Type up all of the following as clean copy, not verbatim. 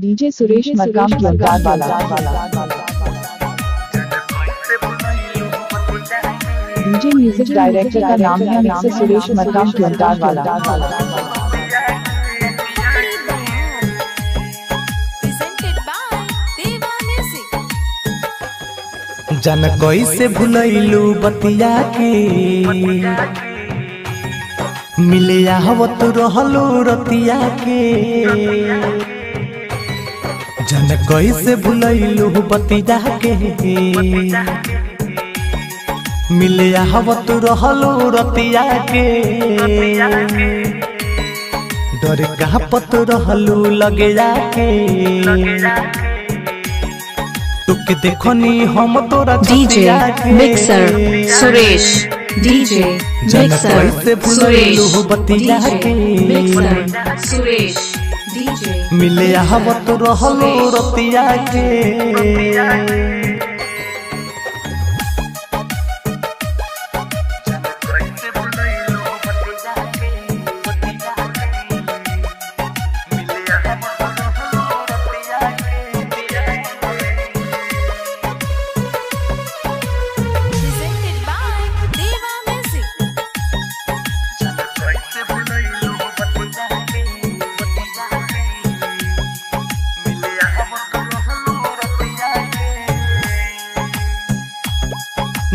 DJ Suresh Markam क्योंटार वाला। DJ music director का नाम है मिक्सर सुरेश मरकाम क्योंटार वाला। जन कैसे भुलैलू बतिया के, मिले आवत रहलू रतिया के। जन कैसे भुलैलू बतिया के, मिले आवत रहलू रतिया के। डर कांपत रहलू लगे जाके, तुके देखनी हम तोरा DJ mixer Suresh, DJ mixer Suresh, DJ mixer Suresh, DJ मिले आवत रहलू रतिया के।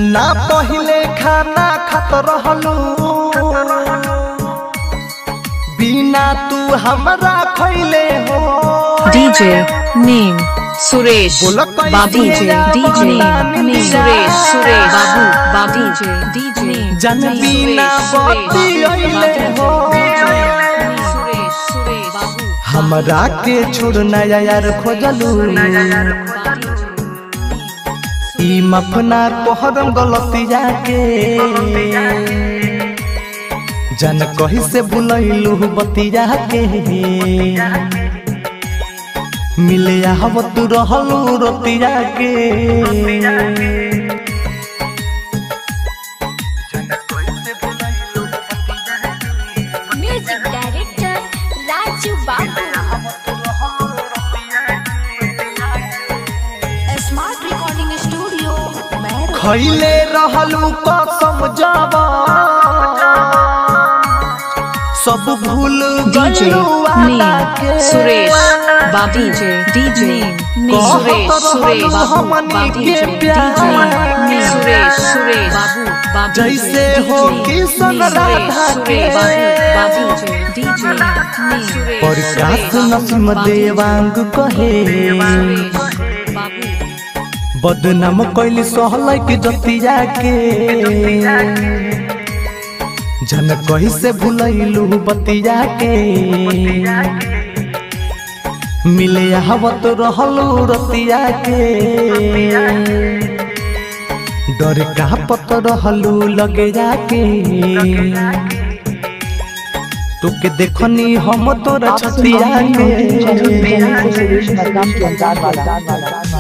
ना पहले खाना खात रहलू, बिना तू हमरा खैले हो। DJ name Suresh Babu, DJ DJ name Suresh Suresh Babu बाबू, डीजे डीजे जन बिना बत्ती अइले हो। सुरेश सुरेश बाबू हमरा के छोड़ नया यार खोजलू, ई मफना कोहरम गलतिया के। जन कही से भुलैलू बतिया के, मिले आवत रहलू रतिया के। Music director Raju Babu, smart recording studio. खैले रहलू कसम जावा, सब भूल DJ name Suresh Babu, DJ DJ Suresh Suresh Babu, DJ DJ Suresh Suresh Babu बाबू, जैसे हो किसन राधा के। बाबू डीजे प्रकाश नसीम देवांग कहे, बदनाम कैली सहल के जतिया के। जन कैसे भुलैलू बतिया के, मिले आवत रहलू रतिया के। डर कांपत रहलू लगे जाके, तुके देखनी हम तोरा छतिया के। सुरेश मरकाम क्योंटार वाला।